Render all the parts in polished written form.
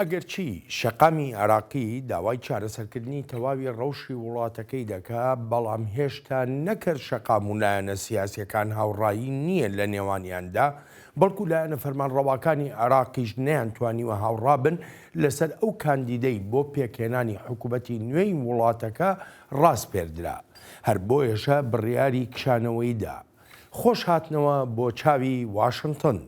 ئەگەرچی شەقامی عێراقی داوای چارەسەرکردنی تەواوی ڕەوشی وڵاتەکەی دەکا، بەڵام هێشتا نەک هەر شەقام و لایەنە سیاسیەکان هاوڕایی نییە لە نێوانیاندا، بەڵکو لایەنە فەرمانڕەواکانی عێراقیش نەیانتوانیوە هاوڕابن لەسەر ئەو کاندیدەی بۆ پێکهێنانی حکومەتی نوێی وڵاتەکە ڕاسپێردرا، هەر بۆیەشە بڕیاری کشانەوەی دا. خۆش هاتنەوە بۆ چاوی واشنتن.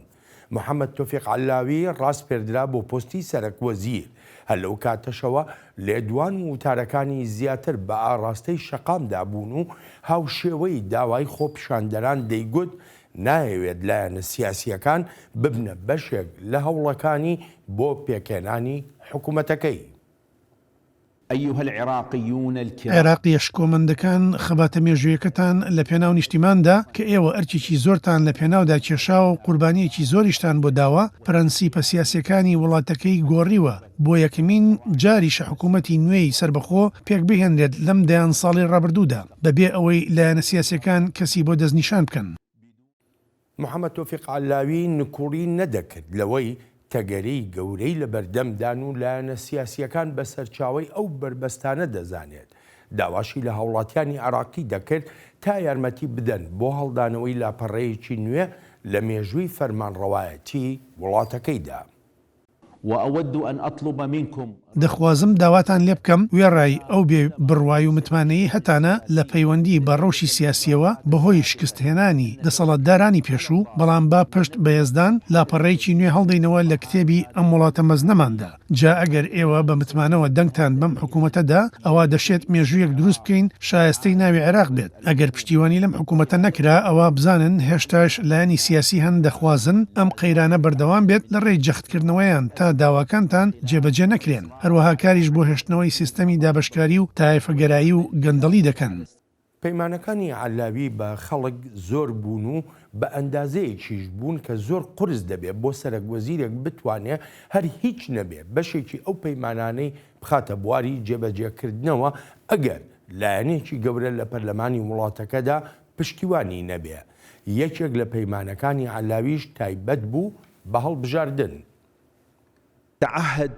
محەمەد تۆفیق عەلاوی ڕاسپێردرا بۆ پۆستی سەرەک وەزیر، هەر لەو کاتەشەوە لێدوان و وتارەکانی زیاتر بە ئاڕاستەی شەقامدا بوون و هاوشێوەی داوای خۆپیشاندەران دەیگوت نایەوێت لایەنە سیاسییەکان ببنە بەشێک لە هەوڵەکانی بۆ پێکهێنانی حکومەتەکەی. ایها العراقیون الکرام. عێراقییە شکۆمەندەکان، خەباتە مێژوویەکەتان لە پێناو نیشتیماندا، کە ئێوە ئەرکێکی زۆرتان لە پێناودا کێشاوە و قوربانییەکی زۆریشتان بۆ داوە، پرەنسیپە سیاسییەکانی وڵاتەکەی گۆڕیوە، بۆ یەکەمین جاریشە حکوومەتی نوێی سەربەخۆ پێکبهێنرێت لەم دەیان ساڵەی ڕابردوودا، بەبێ ئەوەی لایەنە سیاسییەکان کەسی بۆ دەستنیشان بکەن. محەمەد تۆفیق عەلاوی نکوڵی نەدەکرد لەوەی تەگەرەی گەورەی لەبەردەمدان و لایەنە سیاسییەکان بە سەرچاوەی ئەو بەربەستانە دەزانێت، داواشی لە هاوڵاتیانی عێراقی دەکرد تا یارمەتی بدەن بۆ هەڵدانەوەی لاپەڕەیەکی نوێ لە مێژووی فەرمانڕەوایەتی وڵاتەکەیدا. وأود أن أطلب منكم. دەخوازم داواتان لێ بکەم وێڕای ئەو بێ بڕوای و متمانەیەی هەتانە لە پەیوەندی بە ڕەوشی سیاسییەوە بەهۆی شکستهێنانی دەسەڵاتدارانی پێشوو، بەڵام با پشت بە یەزدان لاپەڕەیەکی نوێ هەڵدەینەوە لە کتێبی ئەم وڵاتە مەزنەماندا. جا ئەگەر ئێوە بە متمانەوە دەنگتان بەم حکوومەتە دا، ئەوا دەشێت مێژوویەک دروست بکەین شایەستەی ناوی عێراق بێت. ئەگەر پشتیوانی لەم حکوومەتە نەکرا، ئەوا بزانن هێشتاش لایەنی سیاسی هەن دەخوازن ئەم قەیرانە بەردەوام بێت لە ڕێی جەختکردنەوەیان تا داواکانتان جێبەجێ نەکرێن. هەروەها کاریش بۆ هێشتنەوەی سیستەمی دابەشکاری و تایەفەگەرایی و گەندەڵی دەکەن. پەیمانەکانی عەلاوی بە خەڵک زۆر بوون و بە ئەندازەیەکیش بوون کە زۆر قورس دەبێ بۆ سەرەک وەزیرێک بتوانێ هەر هیچ نەبێ بەشێکی ئەو پەیمانانەی بخاتە بواری جێبەجێکردنەوە ئەگەر لایەنێکی گەورە لە پەرلەمانی وڵاتەکەدا پشتیوانی نەبێ. یەکێک لە پەیمانەکانی عەلاویش تایبەت بوو بە هەڵبژاردن. تعهد.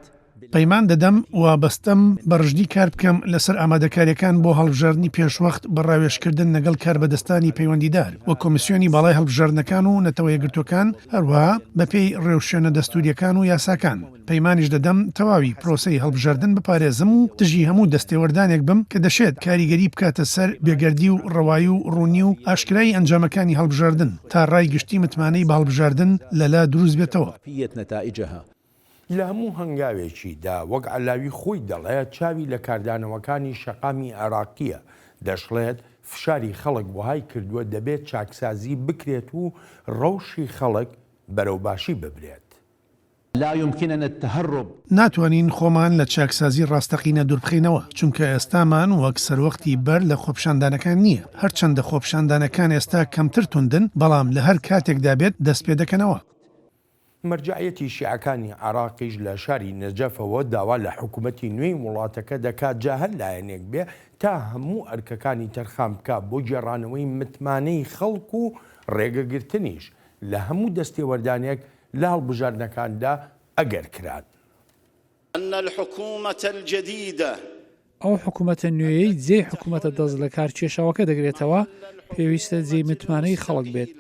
پەیمان دەدەم وابەستەم بە ڕژدی کار بکەم لەسەر ئامادەکاریەکان بۆ هەڵبژاردنی پێشوەخت بە ڕاوێژکردن لەگەڵ کاربەدەستانی پەیوەندیدار و کۆمیسیۆنی باڵای هەڵبژاردنەکان و نەتەوە یەکگرتووەکان هەروەها بەپێی ڕێوشوێنە دەستوریەکان و یاساکان. پەیمانیش دەدەم تەواوی پرۆسەی هەڵبژاردن بپارێزم و دژی هەموو دەستێوەردانێک بم کە دەشێت کاریگەری بکاتە سەر بێگەردی و ڕەوایی و ڕوونی و ئاشکرایی ئەنجامەکانی هەڵبژاردن تا ڕای گشتی متمانەی بە هەڵبژاردن لەلا دروست بێتەوە. لە هەموو هەنگاوێکیدا وەک عەلاوی خۆی دەڵێت چاوی لە کاردانەوەکانی شەقامی عێراقییە، دەشڵێت فشاری خەڵک وەهای کردووە دەبێت چاکسازی بکرێت و ڕەوشی خەڵک بەرەو باشی ببرێت. لا يمكننا التهرب. ناتوانین خۆمان لە چاکسازی ڕاستەقینە دووربخەینەوە، چونکە ئێستامان وەک سەروەختی بەر لە خۆپیشاندانەکان نییە، هەرچەندە خۆپیشاندانەکان ئێستا کەمتر توندن، بەڵام لە هەر کاتێکدا بێت دەستپێدەکەنەوە. مەرجەعیەتی شیعەکانی عێراقیش لە شاری نەجەفەوە داوا لە حکومەتی نوێی وڵاتەکە دەکات جا هەر لایەنێک بێ تا هەموو ئەرکەکانی تەرخان بکا بۆ گێڕانەوەی متمانەی خەڵک و ڕێگەگرتنیش لە هەموو دەستێوەردانێک لە هەڵبژاردنەکاندا ئەگەر کران. ان الحکومە الجدیدە. ئەو حکومەتە نوێیەی جێی حکومەتە دەست لەکار کێشاوەکە دەگرێتەوە، پێویستە جێی متمانەی خەڵک بێت.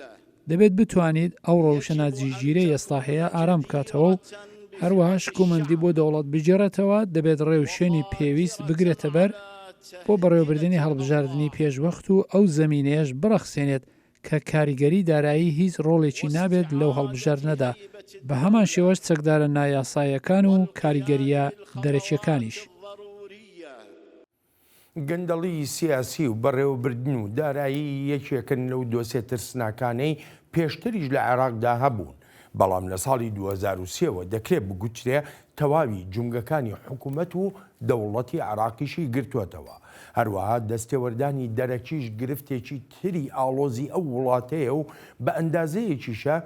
دەبێت بتوانیت ئەو ڕەوشە ناجیگیرەی ئێستا هەیە ئارام بکاتەوە و هەروەها شکۆمەندی بۆ دەوڵەت بگێڕێتەوە، دەبێت ڕێوشوێنی پێویست بگرێتەبەر بۆ بەڕێوەبردنی هەڵبژاردنی پێشوەخت و ئەو زەمینەیەش بڕەخسێنێت کە کاریگەری دارایی هیچ ڕۆڵێکی نابێت لەو هەڵبژاردنەدا، بەهەمان شێوەش چەکدارە نایاساییەکان و کاریگەرییە دەرەکییەکانیش. گەندەڵیی سیاسی و بەڕێوەبردن و دارایی یەکێکن لەو دۆسێ ترسناکانەی پێشتریش لە عێراقدا هەبوون، بەڵام لە ساڵی 2003 وە دەکرێ بگوترێ تەواوی جومگەکانی حکومەت و دەوڵەتی عێراقیشی گرتووەتەوە. هەروەها دەستێوەردانی دەرەکیش گرفتێکی تری ئاڵۆزی ئەو وڵاتەیە و بە ئەندازەیەکیشە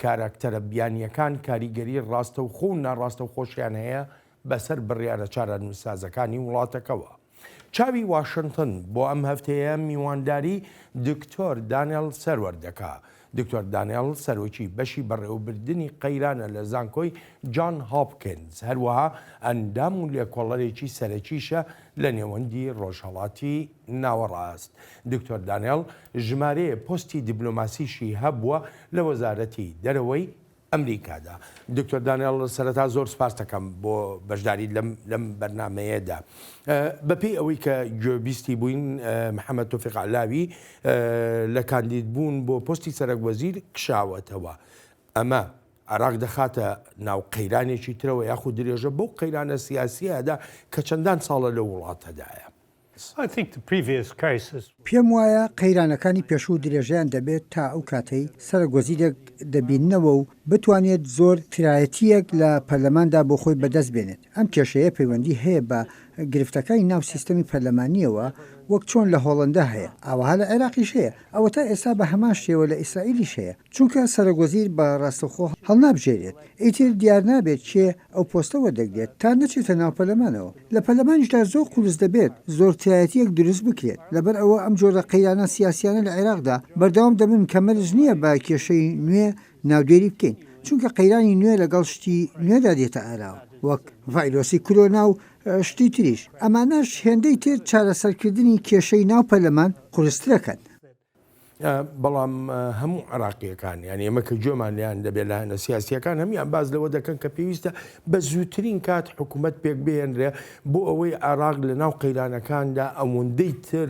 کاراکتەرە بیانییەکان کاریگەری ڕاستەوخۆ و ناڕاستەوخۆشیان هەیە بەسەر بڕیارە چارەنووسسازەکانی وڵاتەکەوە. چاوی واشنتن بۆ ئەم هەفتەیە میوانداری دکتۆر دانێل سەروەر دەکا. دکتۆر دانێڵ سەرۆکی بەشی بەڕێوەبردنی قەیرانە لە زانکۆی جان هاپکنز، هەروەها ئەندام و لێکۆڵەرێکی سەرەکیشە لە نێوەندی ڕۆژهەڵاتی ناوەڕاست. دکتۆر دانێڵ ژمارەیە پۆستی دیبلۆماسیشی هەبووە لە وەزارەتی دەرەوەی ئەمریکادا. دکتۆر دانێڵ سەرەتا زۆر سپاست دەکەم بۆ بەشداریت لەم لەم بەرنامەیەدا. بەپێی ئەوەی کە گوێبیستی بووین محەمەد تۆفیق عەلاوی لە کاندید بوون بۆ پۆستی سەرەک وەزیر کشاوەتەوە. ئەمە عێراق دەخاتە ناو قەیرانێکی ترەوە یاخود درێژە بەو قەیرانە سیاسییە ئەدا کە چەندان ساڵە لەو وڵاتەدایە. پێم وایە قەیرانەکانی پێشوو درێژەیان دەبێت تا ئەو کاتەی سەرۆک وەزیرێک دەبیننەوە و بتوانێت زۆر ترایەتییەک لە پەرلەماندا بۆ خۆی بەدەست بێنێت. ئەم کێشەیە پەیوەندی هەیە بە گرفتەکانی ناو سیستەمی پەرلەمانییەوە وەک چۆن لە هۆڵەندا هەیە، ئاوەها لە عێراقیش هەیە، ئەوەتا ئێستا بە هەمان شێوە لە ئیسرائیلیش هەیە. چونکە سەرۆک وەزیر بە ڕاستەوخۆ هەڵنابژێرێت، ئیتر دیار نابێت کێ ئەو پۆستە وەردەگرێت تا نەچێتە ناو پەرلەمانەوە. لە پەرلەمانیشدا زۆر قورس دەبێت زۆرترایەتییەک دروست بکرێت. لەبەر ئەوە ئەم جۆرە قەیرانە سیاسییانە لە عێراقدا بەردەوام دەبن کە مەرج نییە بە کێشەی نوێ ناودێری بکەین، چونکە قەیرانی نوێ لەگەڵ شتی نوێدا دێتە ئاراوە وەک ڤایرۆسی کرۆنا و شتی تریش، ئەمانەش هێندەی تر چارەسەرکردنی کێشەی ناو پەرلەمان قورسترەکەن. بەڵام هەموو عێراقییەکان یان ئێمە کە گوێمان لێیان دەبێت لایەنە سیاسییەکان هەموویان باس لەوە دەکەن کە پێویستە بە زووترین کات حکوومەت پێک بهێنرێ بۆ ئەوەی عێراق لە ناو قەیرانەکاندا ئەوەندەی تر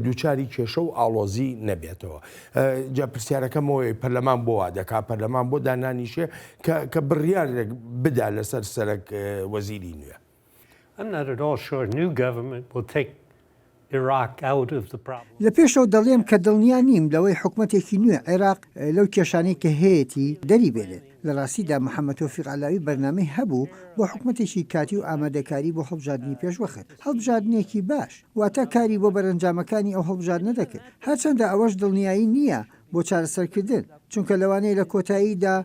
دووچاری کێشە و ئاڵۆزی نەبێتەوە. جا پرسیارەکەم ئەوەیە پەرلەمان بۆ وا دەکا؟ پەرلەمان بۆ دانانیشێ کە کە بڕیارێک بدا لەسەر سەرەک وەزیری نوێ؟ I'm not at all sure a new government will take Iraq out of the problem. لە پێشەوە دەڵێم کە دڵنیا نیم لەوەی حکومەتێکی نوێ عێراق لەو کێشانەی کە هەیەتی دەری بێنێت. لە ڕاستیدا محەمەد تۆفیق عەلاوی بەرنامەی هەبوو بۆ حکومەتێکی کاتی و ئامادەکاری بۆ هەڵبژاردنی پێشوەخت. هەڵبژاردنێکی باش. واتە کاری بۆ بەرەنجامەکانی ئەو هەڵبژاردنە دەکرد. هەرچەندە ئەوەش دڵنیایی نییە بۆ چارەسەرکردن، چونکە لەوانەیە لە کۆتاییدا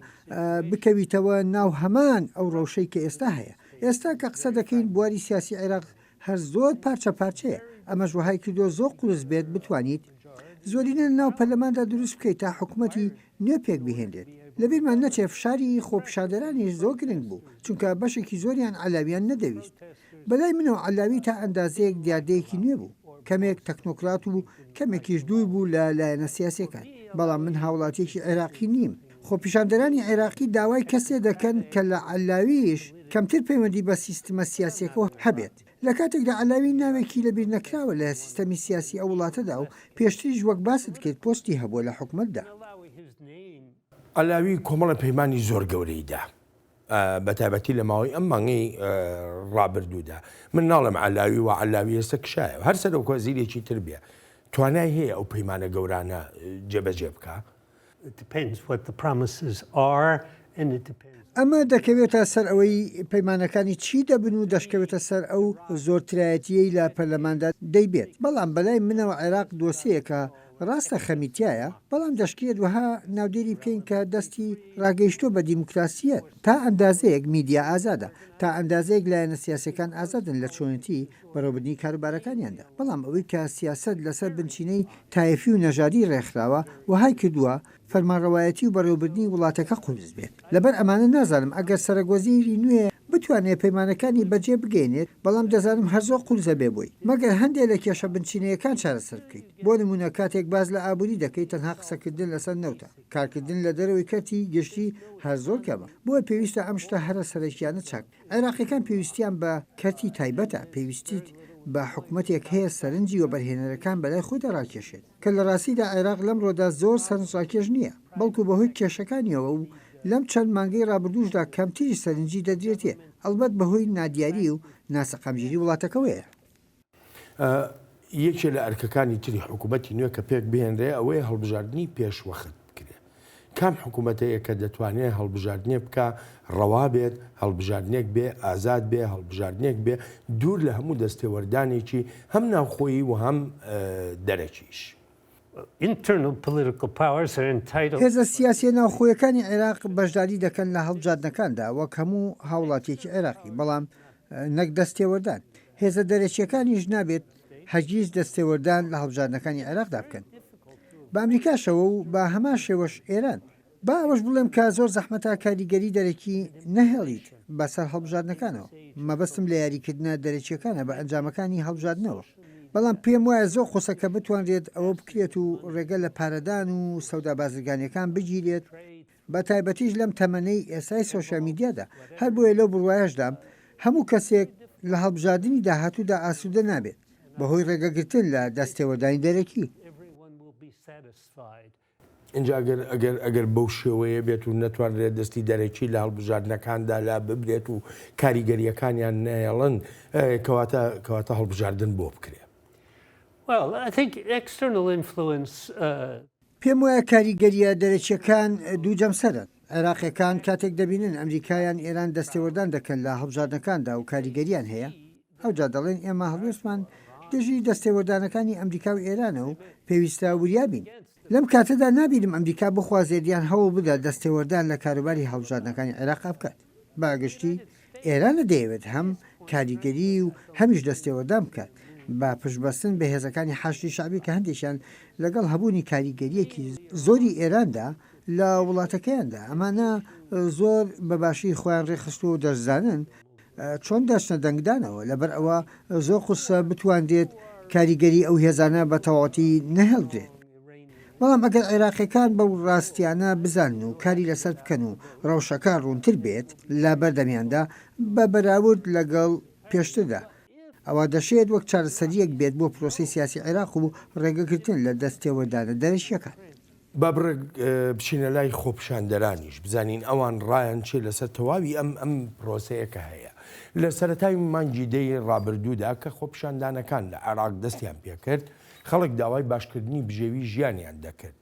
بکەویتەوە ناو هەمان ئەو ڕەوشەی کە ئێستا هەیە. ئێستا کە قسە دەکەین بواری سیاسی عێراق هەر زۆر پارچە پارچەیە، ئەمەش وەهای کردووە زۆر قورس بێت بتوانیت زۆرینە لەناو پەرلەماندا دروست بکەیت تا حکومەتی نوێ پێکبهێنرێت. لەبیرمان نەچێت فشاری خۆپیشاندەرانیش زۆر گرنگ بوو، چونکە بەشێکی زۆریان عەلاویان نەدەویست. بەلای منەوە عەلاوی تا ئەندازەیەک دیاردەیەکی نوێ بوو، کەمێک تەکنۆکرات و کەمێکیش دوور بوو لە لایەنە سیاسیەکان، بەڵام من هاوڵاتیەکی عێراقی نیم، خۆپیشاندەرانی عێراقی داوای کەسێ دەکەن کە لە عەلاویش کەمتر پەیوەندی بە سیستمە سیاسیەکەوە هەبێت، لە کاتێکدا عەلاوی ناوێکی لەبیرنەکراوە لە سیستەمی سیاسی ئەو وڵاتەدا و پێشتریش وەک باست کرد پۆستی هەبووە لە حکومەتدا. عەلاوی کۆمەڵە پەیمانی زۆر گەورەی دا بە تایبەتی لە ماوەی ئەم مانگەی ڕابردوودا من ناڵێم عەلاوی و عەلاوی ئێستا کشایەوە هەر سەرۆک وەزیرێکی تر بێ توانای هەیە ئەو پەیمانە گەورانە جێبەجێ بکا. ئەمە دەکەوێتە سەر ئەوەی پەیمانەکانی چی دەبن و دەشکەوێتە سەر ئەو زۆرترایەتییەی لە پەرلەماندا دەیبێت، بەڵام بەلای منەوە عێراق دۆسێیەکە ڕاستە خەمی تیایە، بەڵام دەشکرێت وەها ناودێری بکەین کە دەستی ڕاگەیشتووە بە دیموکراسییەت، تا ئەندازەیەک میدیا ئازادە، تا ئەندازەیەک لایەنە سیاسییەکان ئازادن لە چۆنێتی بەڕێوەبردنی کاروبارەکانیاندا، بەڵام ئەوەی کە سیاسەت لەسەر بنچینەی تایەفی و نەژادی ڕێکخراوە، وەهای کردووە فەرمانڕەوایەتی و بەڕێوەبردنی وڵاتەکە قورس بێت. لەبەر ئەمانە نازانم ئەگەر سەرەکوەزیری نوێ بتوانێت پەیمانەکانی بەجێ بگەیەنێت، بەڵام دەزانم هەر زۆر قورس ئەبێ بۆی، مەگەر هەندێ لە کێشە بنچینەیەکان چارەسەر بکەیت. بۆ نموونە کاتێک باس لە ئابووری دەکەیت تەنها قسەکردن لەسەر نەوتە، کارکردن لە دەرەوەی کەرتی گشتی هەر زۆر کەمە. بۆیە پێویستە ئەم شتە هەرە سەرەکییانە چاک عێراقیەکان پێویستیان بە کەرتی تایبەتە، پێویستیت بە حکومەتێک هەیە سەرنجی وەبەرهێنەرەکان بەلای خۆیدا ڕاکێشێت، کە لە ڕاستیدا عێراق لەمڕۆدا زۆر سەرنجڕاکێش نییە، بەڵکو بەهۆی کێشەکانیەوە و لەم چەند مانگەی ڕابردووشدا کەمتریش سەرنجی دەدرێتێ، ئەڵبەت بەهۆی نادیاری و ناسەقامگیری وڵاتەکەوەیە. یەکێ لە ئەرکەکانی تری حکوومەتی نوێ کە پێک بهێنرێ ئەوەیە هەڵبژاردنی پێشوەخت بکرێ. کام حکوومەتەیە کە دەتوانێ هەڵبژاردنێ بکا ڕەوا بێت، هەڵبژاردنێک بێ ئازاد بێ، هەڵبژاردنێک بێ دوور لە هەموو دەستێوەردانێکی هەم ناوخۆیی و هەم دەرەکیش. هێزە سیاسییە ناوخۆیەکانی عێراق بەشداری دەکەن لە هەڵبژاردنەکاندا وەک هەموو هاوڵاتییەکی عێراقی، بەڵام نەک دەستێوەردان. هێزە دەرەکییەکانیش نابێت هەرگیز دەستێوەردان لە هەڵبژاردنەکانی عێراقدا بکەن. بە ئەمریکاشەوە و بە هەمان شێوەش ئێران. با ئەوەش بڵێم کە زۆر زەحمەتە کاریگەری دەرەکی نەهێڵیت بەسەر هەڵبژاردنەکانەوە، مەبەستم لە یاریکردنە دەرەکییەکانە بە ئەنجامەکانی هەڵبژاردنەوە. بەڵام پێم وایە زۆر قورسە کە بتوانرێت ئەوە بکرێت و ڕێگە لە پارەدان و سەودا بازرگانییەکان بگیرێت، بە تایبەتیش لەم تەمەنەی ئێستای سۆشیال میدیادا، هەر بۆیە لەو بڕوایەشدام هەموو کەسێک لە هەڵبژاردنی داهاتوودا ئاسوودە نابێت بەهۆی ڕێگەگرتن لە دەستێوەردانی دەرەکی. ئینجا ئەگەر ئەگەر ئەگەر بەو شێوەیە بێت و نەتوانرێت دەستی دەرەکی لە هەڵبژاردنەکاندا لا ببرێت و کاریگەرییەکانیان نەهێڵن، کەواتە کەواتە هەڵبژاردن بۆ بکرێ؟ Well, I think external influence, uh. پێم وایە کاریگەرییە دەرەکییەکان دوو جەمسەرن. عێراقییەکان کاتێک دەبینن ئەمریکا یان ئێران دەستێوەردان دەکەن لە هەڵبژاردنەکاندا و کاریگەرییان هەیە، ئەوجا دەڵێن ئێمە هەڵوێستمان دژی دەستێوەردانەکانی ئەمریکا و ئێرانە و پێویستە وریا بین. لەم کاتەدا نابینم ئەمریکا بخوازێت یان هەوڵ بدات دەستێوەردان لە کاروباری هەڵبژاردنەکانی عێراقا بکات. بە گشتی ئێرانە دەیەوێت هەم کاریگەری و هەمیش دەستێوەردان بکات بە پشتبەستن بە هێزەکانی حەشدی شەعبی کە هەندێکیان لەگەڵ هەبوونی کاریگەرییەکی زۆری ئێراندا لە وڵاتەکەیاندا ئەمانە زۆر بە باشی خۆیان ڕێکخستووە و دەشزانن چۆن دەچنە دەنگدانەوە، لەبەر ئەوە زۆر قورسە بتوانرێت کاریگەری ئەو هێزانە بە تەواوەتی نەهێڵدرێت. بەڵام ئەگەر عێراقیەکان بەو ڕاستیانە بزانن و کاری لەسەر بکەن و ڕەوشەکە ڕوونتر بێت لە بەردەمیاندا بە بەراورد لەگەڵ پێشتردا، ئەوا دەشێت وەک چارەسەرییەک بێت بۆ پرۆسەی سیاسی عێراق و ڕێگەگرتن لە دەستتێوەردانە دەرەکییەکان. با بڕێک بچینە لای خۆپیشاندەرانیش بزانین ئەوان ڕایان چیە لەسەر تەواوی ئەم ئەم پرۆسەیە کە هەیە. لە سەرەتای مانگی دەی ڕابردوودا کە خۆپیشاندانەکان لە عێراق دەستیان پێکرد، خەڵک داوای باشکردنی بژێوی ژیانیان دەکرد.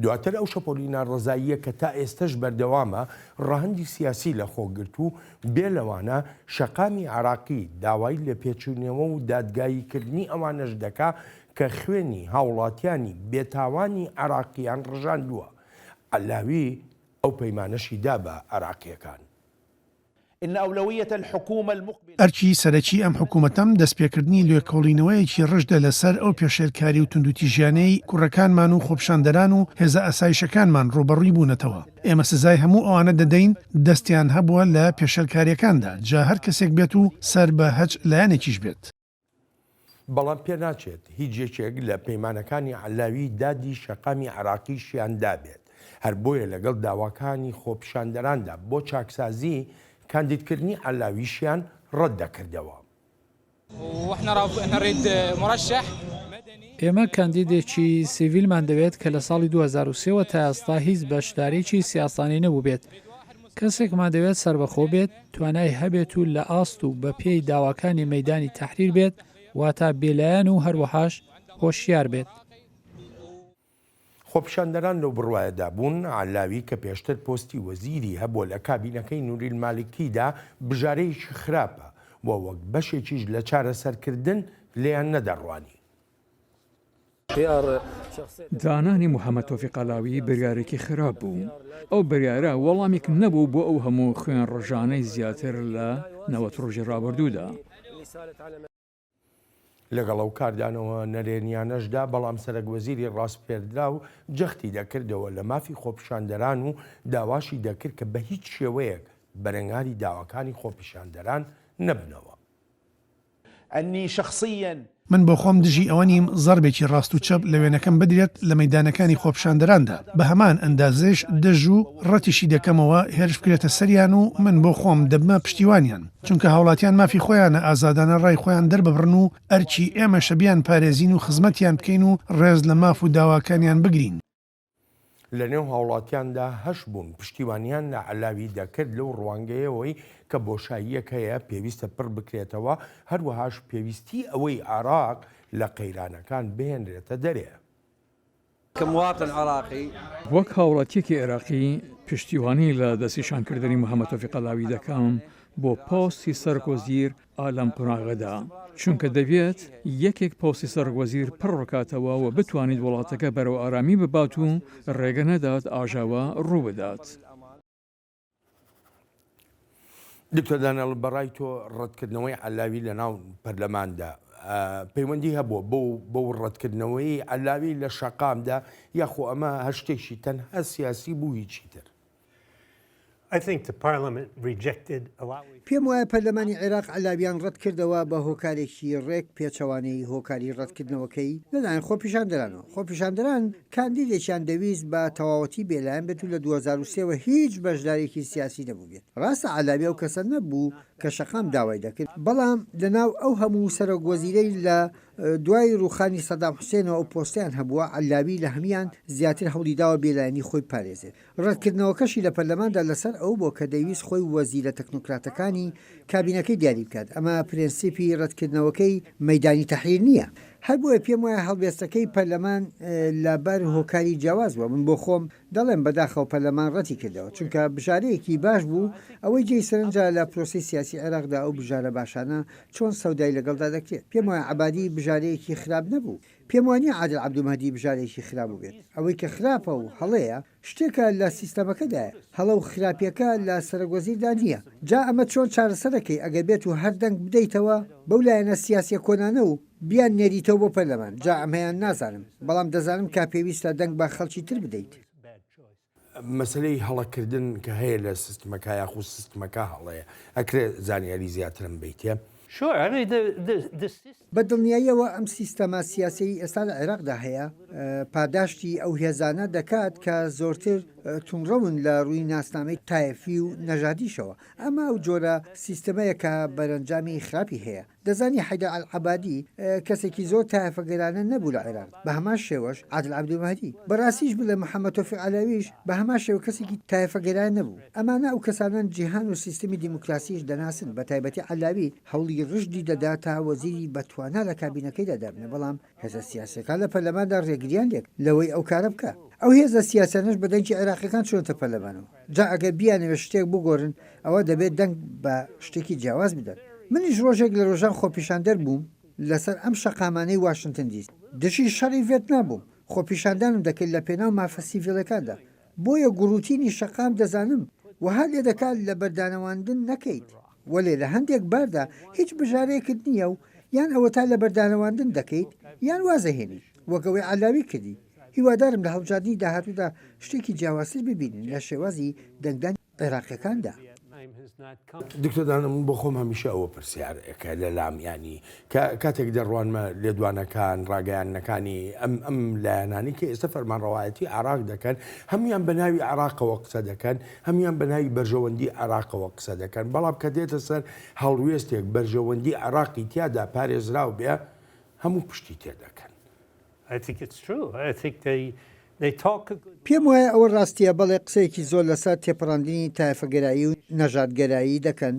دواتر ئەو شەپۆلی ناڕەزاییە کە تا ئێستەش بەردەوامە ڕەهەندی سیاسی لەخۆ گرت و بێ لەوانە شەقامی عێراقی داوای لێپێچینەوە و دادگاییکردنی ئەوانەش دەکا کە خوێنی هاوڵاتیانی بێتاوانی عێراقیان ڕژاندووە. عەلاوی ئەو پەیمانەشی دا بە عێراقییەکان. ئەرکی سەرەکی ئەم حکوومەتەم دەستپێکردنی لێکۆڵینەوەیەکی ڕژدە لەسەر ئەو پێشێلکاری و توندوتیژیانەی کوڕەکانمان و خۆپیشاندەران و هێزە ئاسایشەکانمان ڕووبەڕووی بوونەتەوە. ئێمە سزای هەموو ئەوانە دەدەین دەستیان هەبووە لە پێشێلکارییەکاندا، جا هەر کەسێک بێت و سەر بە هەچ لایەنێکیش بێت. بەڵام پێناچێت هیچ یەکێک لە پەیمانەکانی عەلاوی دادی شەقامی عێراقیشیان دابێت، هەر بۆیە لەگەڵ داواکانی خۆپیشاندەراندا بۆ چاکسازی، کاندیدکردنی عەلاویشیان ڕەتدەکردەوە. ئێمە کاندیدێکی سیڤیلمان دەوێت کە لە ساڵی 2003 وە تا ئێستا هیچ بەشداریی سیاسانی نەبووبێت. کەسێکمان دەوێت سەربەخۆ بێت، توانای هەبێت و لە ئاست و بە پێی داواکانی مەیدانی تەحریر بێت، واتە بێلایەن و هەروەهاش هۆشیار بێت. خۆپیشاندەران لەو بڕوایەدا بوون، عەلاوی کە پێشتر پۆستی وەزیری هەبووە لە کابینەکەی نوری المالکیدا بژارەیەکی خراپە و وەک بەشێکیش لە چارەسەرکردن لێیان نەدەڕوانی. دانانی محەمەد تۆفیق عەلاوی بریارێکی خراپ بوو. ئەو بریارە وەڵامێک نەبوو بۆ ئەو هەموو خوێنڕژانەی زیاتر لە 90 ڕۆژی ڕابردوودا. لەگەڵ ئەو کاردانەوە نەرێنیانەشدا، بەڵام سەرەک وەزیری ڕاسپێردراو جەختی دەکردەوە لە مافی خۆپیشاندەران و داواشی دەکرد کە بە هیچ شێوەیەک بەرەنگاری داواکانی خۆپیشاندەران نەبنەوە. انی شخصیا. من بۆ خۆم دژی ئەوە نیم زەربێکی ڕاست و چەپ لە وێنەکەم بدرێت لە مەیدانەکانی خۆپیشاندەراندا، بە هەمان ئەندازەیش دژ و ڕەتیشی دەکەمەوە هێرش بکرێتە سەریان و من بۆ خۆم دەبمە پشتیوانیان، چونکە هاوڵاتیان مافی خۆیانە ئازادانە ڕای خۆیان دەرببڕن و ئەرکی ئێمەشە بیانپارێزین و خزمەتیان بکەین و ڕێز لە ماف و داواکانیان بگرین. لەنێو هاوڵاتیاندا هەشبوون پشتیوانیان لە عەلاوی دەکرد لەو ڕوانگەیەوەی کە بۆشاییەک هەیە پێویستە پڕ بکرێتەوە، هەروەهاش پێویستی ئەوەی عێراق لە قەیرانەکان بهێنرێتە دەرێ. وەک هاوڵاتیەکی عێراقی پشتیوانی لە دەستنیشانکردنی محەمەد تۆفیق عەلاوی دەکەم بۆ پۆستی سەرۆکوەزیر ئا لەم قۆناغەدا، چونکە دەبێت یەکێک پۆستی سەرۆکوەزیر پڕ بکاتەوە و بتوانیت وڵاتەکە بەرەو ئارامی ببات و ڕێگە نەدات ئاژاوە ڕووبدات. دکتۆر دانیال بەڕای تۆ ڕەتکردنەوەی عەلاوی لەناو پەرلەماندا. پەیوەندی هەبووە بەو بەو ڕەتکردنەوەی عەلاوی لە شەقامدا یاخۆ ئەمە هەر شتێکی تەنها سیاسی بوو هیچی تر؟ پێم وایە پەرلەمانی عێراق عەلاویان ڕەتکردەوە بە هۆکارێکی ڕێک پێچەوانەی هۆکاری ڕەتکردنەوەکەی لەلایەن خۆپیشاندەرانەوە. خۆپیشاندەران کاندیدێکیان دەویست بە تەواوەتی بێلایەن بێت و لە 2003 وە هیچ بەشدارێکی سیاسی نەبووبێت. ڕاستە عەلاوی ئەو کەسە نەبوو کە شەقام داوای دەکرد، بەڵام لەناو ئەو هەموو سەرۆک وەزیرەی لە دوای ڕووخانی سەدام حوسێنەوە ئەو پۆستەیان هەبووە، عەلاوی لە هەموویان زیاتر هەوڵیداوە بێلایەنی خۆی بپارێزێت. ڕەتکردنەوەکەشی لە پەرلەماندا لەسەر ئەوە بووە کە دەیویست خۆی وەزیرە تەکنۆکراتەکانی کابینەکەی دیاری بکات، ئەمە پرێنسیپی ڕەتکردنەوەکەی مەیدانی تەحریر نییە. هەر بۆیە پێم وایە هەڵوێستەکەی پەرلەمان لە بەر هۆکاری جیاواز بووە، من بۆ خۆم دەڵێم بەداخەوە پەرلەمان ڕەتی کردەوە، چونکە بژارەیەکی باش بوو، ئەوەی جێی سەرنجە لە پرۆسەی سیاسی عێراقدا ئەو بژارە باشانە چۆن سەودای لەگەڵدا دەکرێت، پێم وایە عەبادی بژارەیەکی خراپ نەبوو، پێم وانیە عادل عەبدولمەهدی بژارێکی خراپ بووبێت، ئەوەی کە خراپە و هەڵەیە شتێکە لە سیستەمەکەدایە، هەڵە و خراپیەکە لە سەرەکوەزیردا نییە، جا ئەمە چۆن چارەسەرەکەی ئەگەر بێت و هەر دەنگ بدەیتەوە بەو لایەنە سیاسیە کۆنانە و بیان نێریتەوە بۆ پەرلەمان، جا ئەمەیان نازانم، بەڵام دەزانم کە پێویستە دەنگ بە خەڵکی تر بدەیت. مەسەلەی هەڵەکردن کە هەیە لە سیستمەکە یاخود سیستمەکە هەڵەیە ئەکرێ زانیاری زیاترم بەیتێ؟ بە دڵنیاییەوە ئەم سیستەمە سیاسیەی ئێستا لە عێراقدا هەیە پاداشتی ئەو هێزانە دەکات کە زۆرتر توندڕەون لە ڕووی ناسنامەی تایەفی و نەژادیشەوە، ئەمە ئەو جۆرە سیستەمەیە کە بەرەنجامی خراپی هەیە. دەزانی حەیدەر ئەلعەبادی کەسێکی زۆر تایەفەگەرانە نەبوو لە عێراق، بە هەمان شێوەش عادل عەبدولمەهدی. بە ڕاستیش بڵێم محەمەد تۆفیق عەلاویش بە هەمان شێوە کەسێکی تایەفەگەرا نەبوو. ئەمانە ئەو کەسانەن جیهان و سیستمی دیموکراسیش دەناسن، بە تایبەتی عەلاوی هەوڵی ڕژدی دەدا تا وەزیری بە توانا لە کابینەکەیدا دابنێ، بەڵام هێزە سیاسیەکان لە پەرلەماندا ڕێگریان لێکرد لەوەی ئەو کارە بکا. ئەو هێزە سیاسیانەش بە دەنگی عێراقیەکان چوونەتە پەرلەمانەوە. جا ئەگەر بیانەوێت شتێک بگۆرن ئەوا دەبێت دەنگ بە شتێکی جیاواز بدەن. منیش ڕۆژێک لە ڕۆژان خۆپیشاندەر بووم لەسەر ئەم شەقامانەی واشنتن دیسی. دژی شەڕی ڤێتنام بووم. خۆپیشاندانم دەکرد لە پێناو مافە سیڤیلەکاندا. بۆیە گوڕوتینی شەقام دەزانم وەها لێدەکات لەبەردانەواندن نەکەیت. وەلێ لە هەندێک باردا هیچ بژارەیەکت نییە و یان ئەوەتا لەبەردانەواندن دەکەیت یان وازەهێنیت وەک ئەوەی عەلاوی کردی. هیوادارم لە هەڵبژاردنی داهاتوودا شتێکی جیاوازتر ببینین لە شێوازی دەنگدانی عێراقییەکاندا. دکتۆر دانا من بۆ خۆم هەمیشە ئەوە پرسیارێکە لەلام یانی کە کاتێک دەڕوانمە لێدوانەکان ڕاگەیاندنەکانی ئەم ئەم لایەنانەی کە ئێستا فەرمانڕەوایەتی عێراق دەکەن هەموویان بە ناوی عێراقەوە قسە دەکەن هەموویان بە ناوی بەرژەوەندی عێراقەوە قسە دەکەن بەڵام کە دێتە سەر هەڵوێستێک بەرژەوەندی عێراقی تیادا پارێزراو بێ هەموو پشتی تێ دەکەن. پێم وایە ئەوە ڕاستییە، بەڵێ قسەیەکی زۆر لەسەر تێپەڕاندنی تایەفەگەرایی و نەژادگەرایی دەکەن،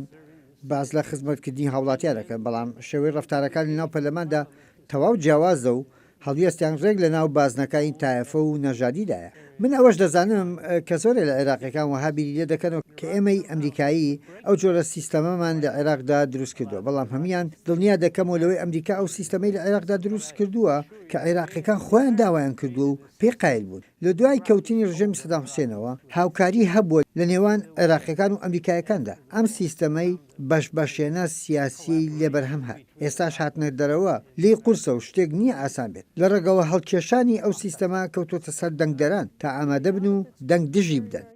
باس لە خزمەتکردنی هاوڵاتیان دەکەن، بەڵام شێوەی ڕەفتارەکان لەناو پەرلەماندا تەواو جیاوازە و هەڵوێستیان ڕێک لەناو بازنەکانی تایەفە و نەژادیدایە. من ئەوەش دەزانم کە زۆرێ لە عێراقیەکان وەها بیری لێ دەکەنەوە کە ئێمەی ئەمریکایی ئەو جۆرە سیستەمەمان لە عێراقدا دروست کردووە، بەڵام هەموویان دڵنیا دەکەمەوە لەوەی ئەمریکا ئەو سیستەمەی لە عێراقدا دروست کردووە کە عێراقیەکان خۆیان داوایان کردووە و پێی قایل بوون. لە دوای کەوتنی ڕژێمی سەدام حوسێنەوە هاوکاری هەبووە لە نێوان عێراقیەکان و ئەمریکایەکاندا، ئەم سیستەمەی بەش بەشێنە سیاسیەی لێ بەرهەم هات، ئێستاش هاتنە دەرەوە لێی قورسە و شتێک نیە ئاسان بێت، لە ڕەگەوە هەڵکێشانی ئەو سیستەمە کەوتۆتە سەر دەنگدەران تا ئامادە بن و دەنگ دژی بدەن.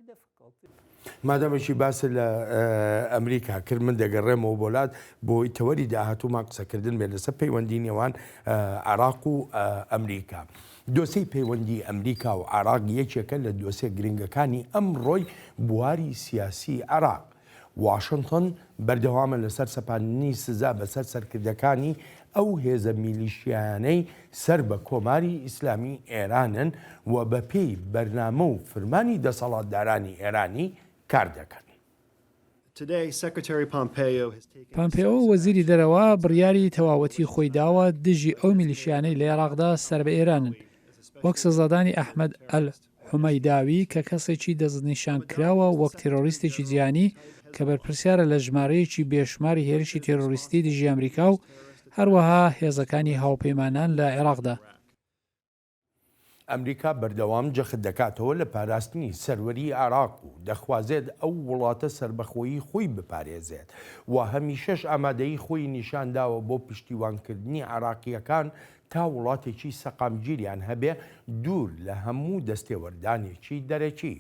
مادامێکی باست لە ئەمریکا کرد من دەگەڕێمەوە بۆ لات بۆی تەوەری داهاتوومان قسەکردن بێت لەسەر پەیوەندی نێوان عێراق و ئەمریکا. دۆسێی پەیوەندی ئەمریکا و عێراق یەکێکە لە دۆسێ گرنگەکانی ئەمڕۆی بواری سیاسی عێراق. واشنتۆن بەردەوامە لەسەر سەپاندنی سزا بەسەر سەرکردەکانی ئەو هێزە میلیشیایانەی سەر بە کۆماری ئیسلامی ئێرانن و بەپێی بەرنامە و فرمانی دەسەڵاتدارانی ئێرانی کار دەکەن. پامپێئۆ وەزیری دەرەوە بڕیاری تەواوەتی خۆی داوە دژی ئەو میلیشیانەی لە ئێراقدا سەر بە ئێرانن، وەک سزادانی ئەحمەد ئەل حومەیداوی کە کەسێکی دەستنیشانکراوە وەک تێرۆریستێکی جیهانی کە بەرپرسیارە لە ژمارەیەکی بێشوماری هێرشی تێرۆریستی دژی ئەمریکا و هەروەها هێزەکانی هاوپەیمانان لە عێراقدا. ئەمریکا بەردەوام جەخت دەکاتەوە لە پاراستنی سەروەریی عێراق و دەخوازێت ئەو وڵاتە سەربەخۆیی خۆی بپارێزێت و هەمیشەش ئامادەیی خۆی نیشانداوە بۆ پشتیوانکردنی عێراقییەکان تا وڵاتێکی سەقامگیریان هەبێ دوور لە هەموو دەستێوەردانێکی دەرەکی.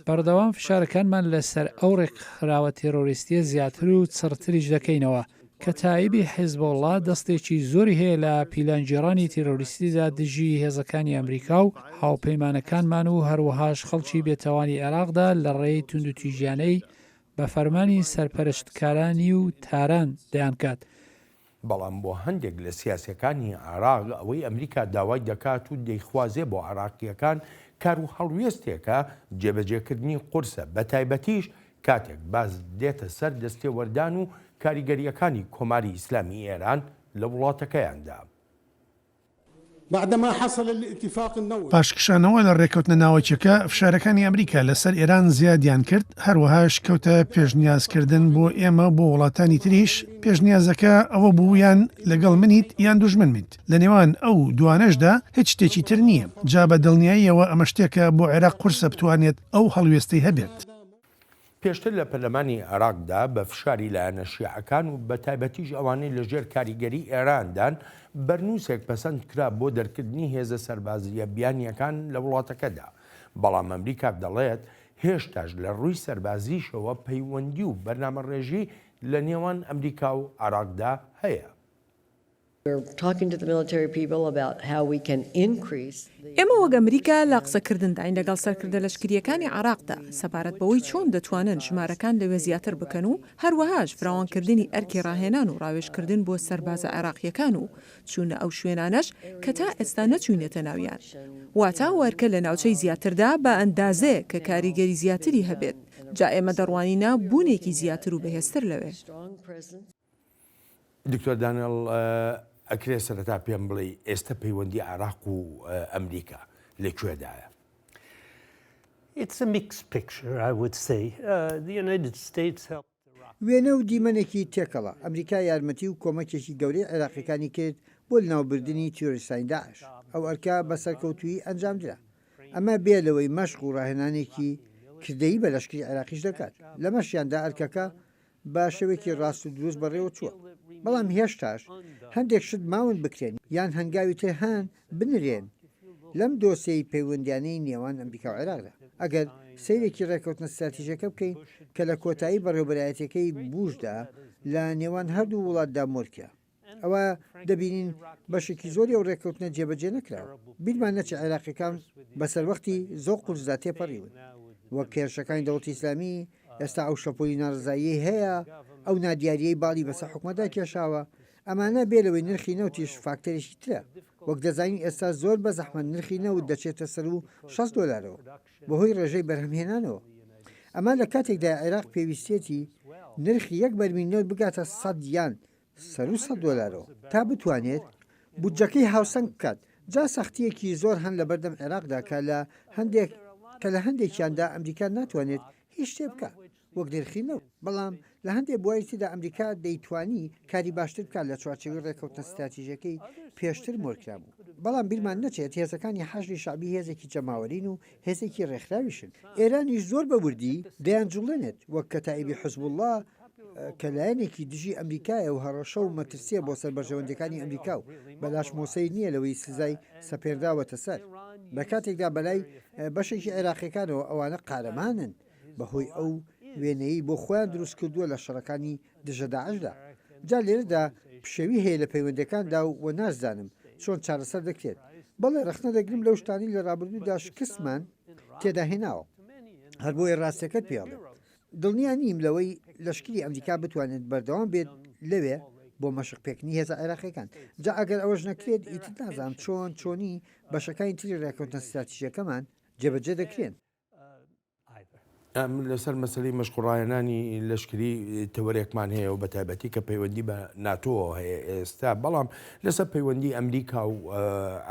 بەردەوام فشارەکانمان لەسەر ئەو ڕێکخراوە تێرۆریستییە زیاتر و چڕتریش دەکەینەوە. کەتائیبی حیزبوڵڵا دەستێکی زۆری هەیە لە پیلانگێڕانی تێرۆریستیدا دژی هێزەکانی ئەمریکا و هاوپەیمانەکانمان و هەروەهاش خەڵکی بێتاوانی عێراقدا لە ڕێی توندوتیژیانەی بە فەرمانی سەرپەرشتکارانی و تاران دەیانکات. بەڵام بۆ هەندێک لە سیاسیەکانی عێراق ئەوەی ئەمریکا داوای دەکات و دەیخوازێ بۆ عێراقییەکان کار و هەڵوێستێکە جێبەجێکردنی قورسە بەتایبەتیش کاتێک باس دێتە سەر دەستێوەردان و کاریگەرییەکانی کۆماری ئیسلامی ئێران لە وڵاتەکەیاندا. پاش کشانەوە لە ڕێککەوتنە ناوەکیەکە، فشارەکانی ئەمریکا لەسەر ئێران زیادیان کرد، هەروەهاش کەوتە پێشنیازکردن بۆ ئێمە و بۆ وڵاتانی تریش، پێشنیازەکە ئەوە بوو یان لەگەڵ منیت یان دوژمنمیت، لە نێوان ئەو دوانەشدا هیچ شتێکی تر نییە، جا بە دڵنیاییەوە ئەمە شتێکە بۆ عێراق قورسە بتوانێت ئەو هەڵوێستەی هەبێت. پێشتر لە پەرلەمانی عێراقدا بە فشاری لایەنە شیعەکان و بەتایبەتیش ئەوانەی لە ژێر کاریگەری ئێراندان، بەرنووسێک پەسەند کرا بۆ دەرکردنی هێزە سەربازییە بیانییەکان لە وڵاتەکەدا، بەڵام ئەمریکا دەڵێت هێشتاش لە ڕووی سەربازیشەوە پەیوەندی و بەرنامەڕێژی لە نێوان ئەمریکا و عێراقدا هەیە. ئێمە وەک ئەمریکا لە قسەکردنداین لەگەڵ سەرکردە لەشکرییەکانی عێراقدا سەبارەت بەوەی چۆن دەتوانن ژمارەکان لەوێ زیاتر بکەن و هەروەهاش فراوانکردنی ئەرکی ڕاهێنان و ڕاوێژکردن بۆ سەربازە عێراقییەکان و چوونە ئەو شوێنانەش کە تا ئێستا نەچووینەتە ناویان واتە ئەو ئەرکە لە ناوچەی زیاتردا بە ئەندازەیەک کە کاریگەری زیاتری هەبێت جا ئێمە دەڕوانینە بوونێکی زیاتر و بەهێزتر لەوێ. دکتۆر دانێڵ ئەکرێ سەرەتا پێم بڵێی ئێستە پەیوەندی عێراق و ئەمریکا لە کوێدایە؟ وێنە و دیمەنێکی تێکەڵە، ئەمریکا یارمەتی و کۆمەکێکی گەورەی عێراقیەکانی کرد بۆ لەناوبردنی تیرۆریستانی داعش، ئەو ئەرکە بە سەرکەوتوویی ئەنجامدرا، ئەمە بێ لەوەی مەشق و ڕاهێنانێکی کردەیی بە لەشکری عێراقیش دەکات، لەمەشیاندا ئەرکەکە بە شێوەیەکی ڕاست و دروست بەڕێوە چووە، بەڵام هێشتاش هەندێک شت ماون بکرێن یان هەنگاوی تر هەن بنرێن لەم دۆسێی پەیوەندیانەی نێوان ئەمریکا و عێراقدا. ئەگەر سەیرێکی ڕێککەوتنە ستراتیژیەکە بکەین کە لە کۆتایی بەڕێوەبەرایەتیەکەی بوشدا لە نێوان هەردوو وڵاتدا مۆرکرا، ئەوا دەبینین بەشێکی زۆری ئەو ڕێککەوتنە جێبەجێ نەکراوە. بیرمان نەچێت عێراقیەکان بە سەروەختی زۆر قورسدا تێپەڕیون، وەک هێرشەکانی دەوڵەتی ئیسلامی، ئێستا ئەو شەپۆلی ناڕەزاییەی هەیە، ئەو نادیارییەی باڵی بەسەر حکومەتدا کێشاوە، ئەمانە بێ لەوەی نرخی نەوتیش فاکتەرێکی ترە، وەک دەزانین ئێستا زۆر بە زەحمەت نرخی نەوت دەچێتە سەروو 60 دۆلارەوە بەهۆی ڕێژەی بەرهەمهێنانەوە. ئەمە لە کاتێکدایە عێراق پێویستیەتی نرخی یەک بەرمیل نەوت بگاتە سەد یان سەروو سەد دۆلارەوە تا بتوانێت بودجەکەی هاوسەنگ بکات، جا سەختییەکی زۆر هەن لەبەردەم عێراقدا کە لە هەندێک کە لە هەندێکیاندا ئەمریکا ناتوانێت هیچ شتێ بکات وەک نرخی نەوت، بەڵام لە هەندێ بواری تردا ئەمریکا دەیتوانی کاری باشتر بکات لە چوارچێوەی ڕێککەوتنە ستراتیژیەکەی پێشتر مۆرکرابوو. بەڵام بیرمان نەچێت هێزەکانی حەشدی شەعبی هێزێکی جەماوەرین و هێزێکی ڕێکخراویشن، ئێرانیش زۆر بە وردی دەیانجوڵێنێت وەک کەتائیبی حزبوڵڵا کە لایەنێکی دژی ئەمریکایە و هەڕەشە و مەترسییە بۆ سەر بەرژەوەندییەکانی ئەمریکا و بەلاشمەوە سەیر نییە لەوەی سزای سەپێنراوەتە سەر. لە کاتێکدا بەلای بەشێکی عێراقییەکانەوە ئەوانە قارەمانن بەهۆی ئەو وێنەیەی بۆ خۆیان دروستکردووە لە شەڕەکانی دژە داعشدا. جا لێرەدا پشێوی هەیە لە پەیوەندییەکاندا و ناشزانم چۆن چارەسەر دەکرێت. بەڵێ ڕەخنە دەگرم لەو شتانەی لە ڕابردوودا شکستمان تێدا هێناوە. هەر بۆیە ڕاستییەکەت پێ ئەڵێم. دڵنیا نیم لەوەی لەشکری ئەمریکا بتوانێت بەردەوام بێت لەوێ بۆ مەشق پێکردنی هێزە عێراقیەکان، جا ئەگەر ئەوەش نەکرێت ئیتر نازانم چۆن چۆنی بەشەکانی تری ڕێککەوتنە ستراتیژیەکەمان جێبەجێ دەکرێن. من لەسەر مەسەلەی مەشق و ڕاهێنانی لەشکری تەوەرێکمان هەیە و بەتایبەتی کە پەیوەندی بە ناتۆوە هەیە ئێستا، بەڵام لەسەر پەیوەندی ئەمریکا و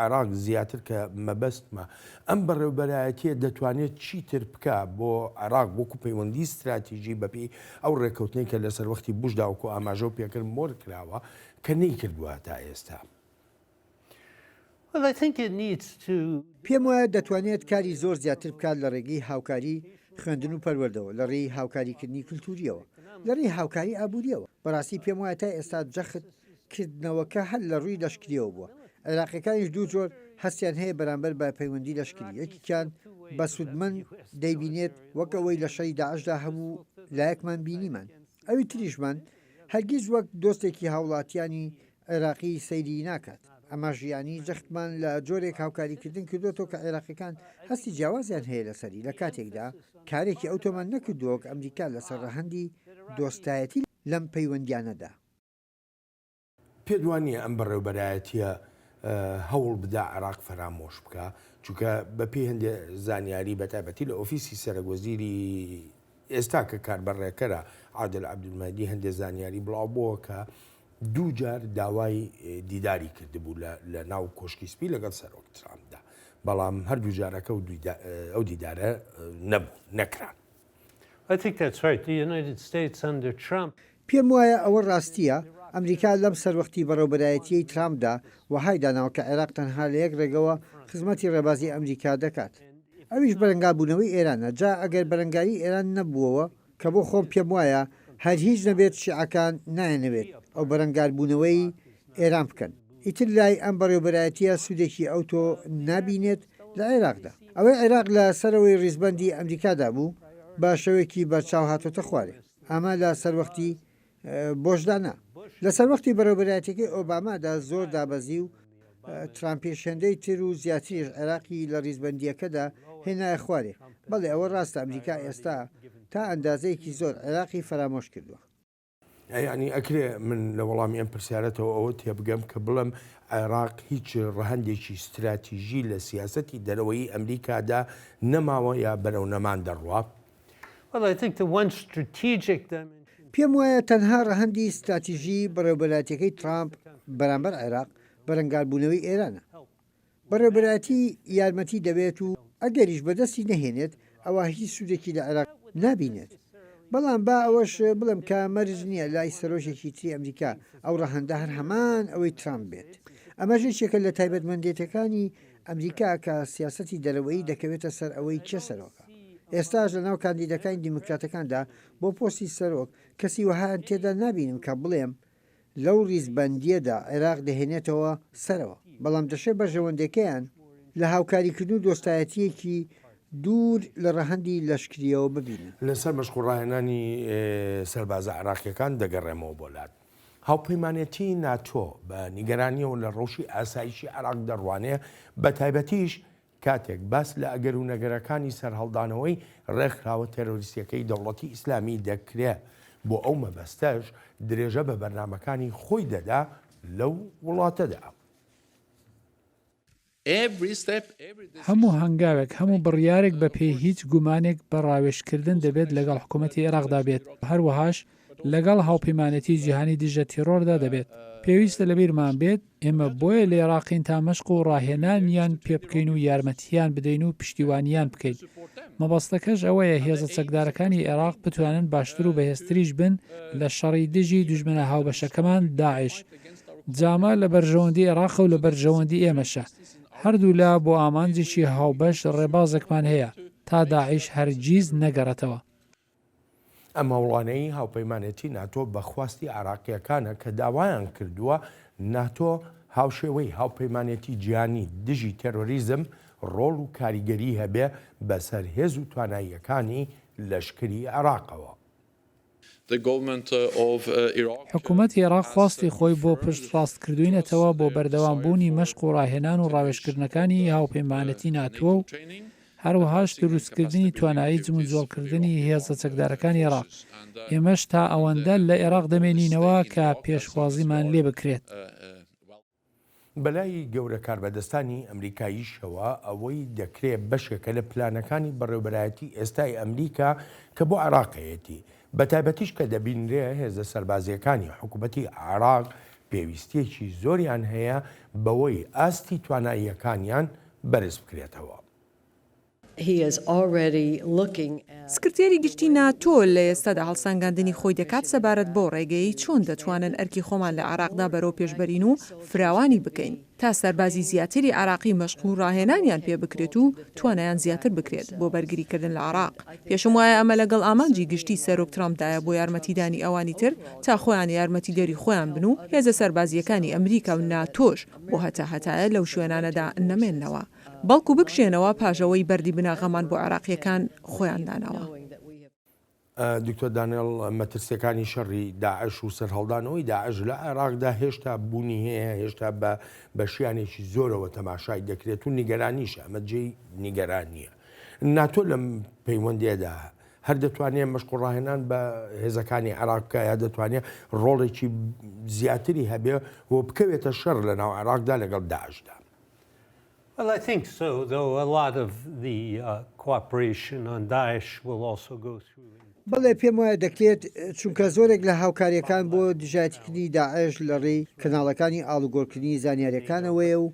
عێراق زیاتر کە مەبەستمە ئەم بەڕێوبەرایەتیە دەتوانێت چیتر بکا بۆ عێراق وەکو پەیوەندی ستراتیژی بەپێی ئەو ڕێککەوتنەی کە لە سەروەختی بوشدا وەکو ئاماژەو پێکرد مۆر کراوە کە نەیکردوە تا ئێستا؟ پێم وایە دەتوانێت کاری زۆر زیاتر بکات لە ڕێگەی هاوکاری خوێندن و پەروەردەوە، لە ڕێی هاوکاریکردنی کولتوورییەوە، لە ڕێی هاوکاری ئابوورییەوە. بەڕاستی پێم وایە تا ئێستا جەخت کردنەوەکە هەر لە ڕووی لەشکرییەوە بووە. عێراقییەکانیش دوو جۆر هەستیان هەیە بەرامبەر بە پەیوەندی لەشکری، یەکێکیان بە سوودمەند دەیبینێت وەک ئەوەی لە شەڕی داعشدا هەموو لایەکمان بینیمان، ئەوی تریشمان هەرگیز وەک دۆستێکی هاوڵاتیانی عێراقی سەیری ناکات. ئەمەش یانی جەختمان لە جۆرێک هاوکاریکردن کردۆتەوە کە عێراقیەکان هەستی جیاوازیان هەیە لەسەری، لە کاتێکدا کارێکی ئەوتۆمان نەکردووە وەک ئەمریکا لەسەر ڕەهەندی دۆستایەتی لەم پەیوەندیانەدا. پێت وا نییە ئەم بەڕێوبەرایەتییە هەوڵ بدا عێراق فەرامۆش بکا؟ چونکە بەپێی هەندێ زانیاری بەتایبەتی لە ئۆفیسی سەرەک وەزیری ئێستا کە کاربەڕێکەرە عادل عەبدولمەهدی هەندێ زانیاری بڵاو بۆوە کە دوو جار داوای دیداری کردبوو لە ناو کۆشکی سپی لەگەڵ سەرۆک ترامپدا، بەڵام هەردوو جارەکە ئەو دیدارە نەبوو، نەکران. پێم وایە ئەوە ڕاستییە، ئەمریکا لەم سەروەختی بەڕێوبەرایەتییەی ترامپدا وەهای داناوە کە عێراق تەنها لە یەک ڕێگەوە خزمەتی ڕێبازی ئەمریکا دەکات، ئەویش بەرەنگابوونەوەی ئێرانە، جا ئەگەر بەرەنگاری ئێران نەبووەوە، کە بۆ خۆم پێم وایە هەر هیچ نەبێت شیعەکان نایانەوێت ئەو بەرەنگاربوونەوەی ئێران بکەن، ئیتر لای ئەم بەڕێوبەرایەتیە سوودێکی ئەوتۆ نابینێت لە عێراقدا. ئەوەی عێراق لە سەرەوەی ڕیزبەندی ئەمریکادا بوو بە شێوەیەکی بەرچاو هاتۆتە خوارێ. ئەمە لە سەروەختی بۆشدا نا. لە سەروەختی بەڕێوبەرایەتیەکەی ئۆبامادا زۆر دابەزی و ترامپیش هێندەی تر و زیاتریش عێراقی لە ڕیزبەندییەکەدا هێنایە خوارێ. بەڵێ ئەوە ڕاستە ئەمریکا ئێستا تا ئەندازەیەکی زۆر عێراقی فەرامۆش کردووە. یانی ئەکرێ من لە وەڵامی ئەم پرسیارەتەوە ئەوە تێبگەم کە بڵێم عێراق هیچ ڕەهەندێکی ستراتیژی لە سیاسەتی دەرەوەیی ئەمریکادا نەماوە یا بەرەو نەمان دەڕوا؟ پێم وایە تەنها ڕەهەندی ستراتیژی بەڕێوبەرایەتیەکەی ترامپ بەرامبەر عێراق بەرەنگاربوونەوەی ئێرانە. بەڕێوبەرایەتی یارمەتی دەوێت و ئەگەریش بەدەستی نەهێنێت ئەوا هیچ سوودێکی لە عێراق نابینێت. بەڵام با ئەوەش بڵێم کە مەرج نییە لای سەرۆکێکی تری ئەمریکا ئەو ڕەهەندە هەر هەمان ئەوەی ترامپ بێت. ئەمەش یەکێکە لە تایبەتمەندێتەکانی ئەمریکا کە سیاسەتی دەرەوەیی دەکەوێتە سەر ئەوەی کێ سەرۆکە. ئێستاش لەناو کاندیدەکانی دیموکراتەکاندا بۆ پۆستی سەرۆک کەسی وەهایان تێدا نابینم کە بڵێم لەو ڕیزبەندییەدا عێراق دەهێنێتەوە سەرەوە، بەڵام دەشێ بەرژەوەندێکەیان لە هاوکاریکردن و دۆستایەتییەکی دوور لە ڕەهەندی لەشکرییەوە ببینن. لەسەر مەشق و ڕاهێنانی سەربازە عێراقییەکان دەگەڕێمەوە بۆ لات. هاوپەیمانێتیی ناتۆ بە نیگەرانییەوە لە ڕەوشی ئاسایشی عێراق دەڕوانێ، بەتایبەتیش کاتێک باس لە ئەگەر و نەگەرەکانی سەرهەڵدانەوەی ڕێکخراوە تێرۆریستییەکەی دەوڵەتی ئیسلامی دەکرێ، بۆ ئەو مەبەستەش درێژە بە بەرنامەکانی خۆی دەدا لەو وڵاتەدا. هەموو هەنگاوێک، هەموو بڕیارێک بە پێی هیچ گومانێک بە ڕاوێژکردن دەبێت لەگەڵ حکوومەتی عێراقدا بێت، هەروەهاش لەگەڵ هاوپەیمانێتی جیهانی دژە تیڕۆردا دەبێت. پێویستە لەبیرمان بێت ئێمە بۆیە لە ئێراقین تا مەشق و ڕاهێنانیان پێ بکەین و یارمەتییان بدەین و پشتیوانییان بکەین. مەبەستەکەش ئەوەیە هێزە چەکدارەکانی ئێراق بتوانن باشتر و بەهێزتریش بن لە شەڕی دژی دوژمنە هاوبەشەکەمان داعش. جا ئەمە لە بەرژەوەندی ئێراقە و لە بەرژەوەندی ئێمەشە. هەردوولا بۆ ئامانجێکی هاوبەش ڕێبازێکمان هەیە تا داعش هەرگیز نەگەڕێتەوە. ئەم هەوڵانەی هاوپەیمانێتی ناتۆ بە خواستی عێراقییەکانە کە داوایان کردووە ناتۆ هاوشێوەی هاوپەیمانێتی جیهانی دژی تێرۆریزم ڕۆڵ و کاریگەری هەبێ بەسەر هێز و تواناییەکانی لەشکری عێراقەوە. حکومەتی عێراق خواستی خۆی بۆ پشتڕاستکردووینەتەوە بۆ بەردەوامبوونی مەشق و ڕاهێنان و ڕاوێژکردنەکانی هاوپەیمانێتی ناتۆ و هەروەهاش دروستکردنی توانایی جموجۆڵکردنی هێزە چەکدارەکانی عێراق، ئێمەش تا ئەوەندە لە عێراق دەمێنینەوە کە پێشوازیمان لێبکرێت. بەلای گەورە کاربەدەستانی ئەمریکاییشەوە ئەوەی دەکرێ بەشێکە لە پلانەکانی بەڕێوبەرایەتی ئێستای ئەمریکا کە بۆ عێراق هەیەتی، بەتایبەتیش کە دەبینرێ هێزە سەربازییەکانی حکومەتی عێراق پێویستییەکی زۆریان هەیە بەوەی ئاستی تواناییەکانیان بەرز بکرێتەوە. سکرتێری گشتی ناتۆ لە ئێستادا هەڵسەنگاندنی خۆی دەکات سەبارەت بەو ڕێگەیەی چۆن دەتوانن ئەرکی خۆمان لە عێراقدا بەرەو پێش بەرین و فراوانی بکەین. تا سەربازی زیاتری عێراقی مەشق و ڕاهێنانیان پێ بکرێت و توانایان زیاتر بکرێت بۆ بەرگریکردن لە عێراق. پێشم وایە ئەمە لەگەڵ ئامانجی گشتی سەرۆک ترامپدایە بۆ یارمەتیدانی ئەوانی تر تا خۆیان یارمەتیدەری خۆیان بن و هێزە سەربازییەکانی ئەمریکا و ناتۆش بۆ هەتاهەتایە لەو شوێنانەدا نەمێننەوە بەڵکو بکشێنەوە پاش ئەوەی بەردی بناغەمان بۆ عێراقییەکان خۆیان داناوە. دکتۆر دانێڵ، مەترسیەکانی شەڕی داعش و سەرهەڵدانەوەی داعش لە عێراقدا هێشتا بوونی هەیە، هێشتا بە بە شیانێکی زۆرەوە تەماشای دەکرێت و نیگەرانیشە، ئەمە جێی نیگەرانییە. ناتۆ لەم پەیوەندییەدا هەر دەتوانێت مەشق و ڕاهێنان بە هێزەکانی عێراق بکا یا دەتوانێت ڕۆڵێکی زیاتری هەبێ و بکەوێتە شەڕ لە ناو عێراقدا لەگەڵ داعشدا؟ Well, I think so, though a lot of the uh, cooperation on Daesh will also go through. بەڵێ پێم وایە دەکرێت، چونکە زۆرێک لە هاوکارییەکان بۆ دژایەتیکردنی داعش لە ڕێی کەناڵەکانی ئاڵوگۆڕکردنی زانیارییەکانەوەیە و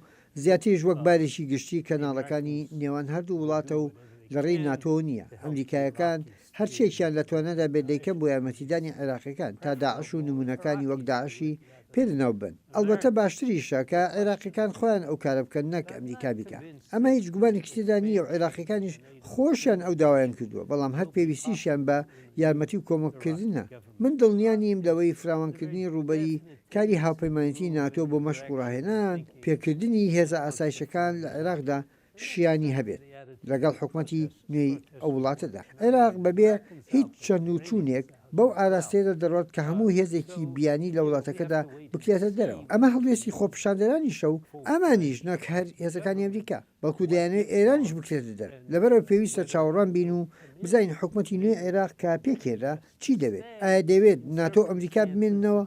زیاتریش وەک بارێکی گشتی کەناڵەکانی نێوان هەردوو وڵاتە و لە ڕێی ناتۆوە نییە. ئەمریکایەکان هەرچییەکیان لە توانادا بێت دەیکەن بۆ یارمەتیدانی عێراقییەکان تا داعش و نموونەکانی وەک داعشی پێ لەناو ببەن. ئەڵبەتە باشتریشە کە عێراقییەکان خۆیان ئەو کارە بکەن نەک ئەمریکا بیکا. ئەمە هیچ گومانێکی تێدا نییە و عێراقییەکانیش خۆشیان ئەو داوایان کردووە، بەڵام هەر پێویستیشیان بە یارمەتی و کۆمەککردنە. من دڵنیا نیم لەوەی فراوانکردنی ڕووبەری کاری هاوپەیمانێتی ناتۆ بۆ مەشق و ڕاهێنان پێکردنی هێزە ئاسایشەکان لە عێراقدا شیانی هەبێت لەگەڵ حکومەتی نوێی ئەو وڵاتەدا. عێراق بەبێ هیچ چەند و چوونێک بەو ئاراستەیەدا دەڕوات کە هەموو هێزێکی بیانی لە وڵاتەکەدا بکرێتە دەرەوە. ئەمە هەڵوێستی خۆپیشاندەرانیشە و ئەمانیش نەک هەر هێزەکانی ئەمریکا، بەڵکو دەیانەوێت ئێرانیش بکرێتە دەر. لەبەرئەوە پێویستە چاوەڕوان بین و بزانین حکومەتی نوێی عێراق کە پێکهێنرا چی دەوێت؟ ئایا دەیەوێت ناتۆ و ئەمریکا بمێننەوە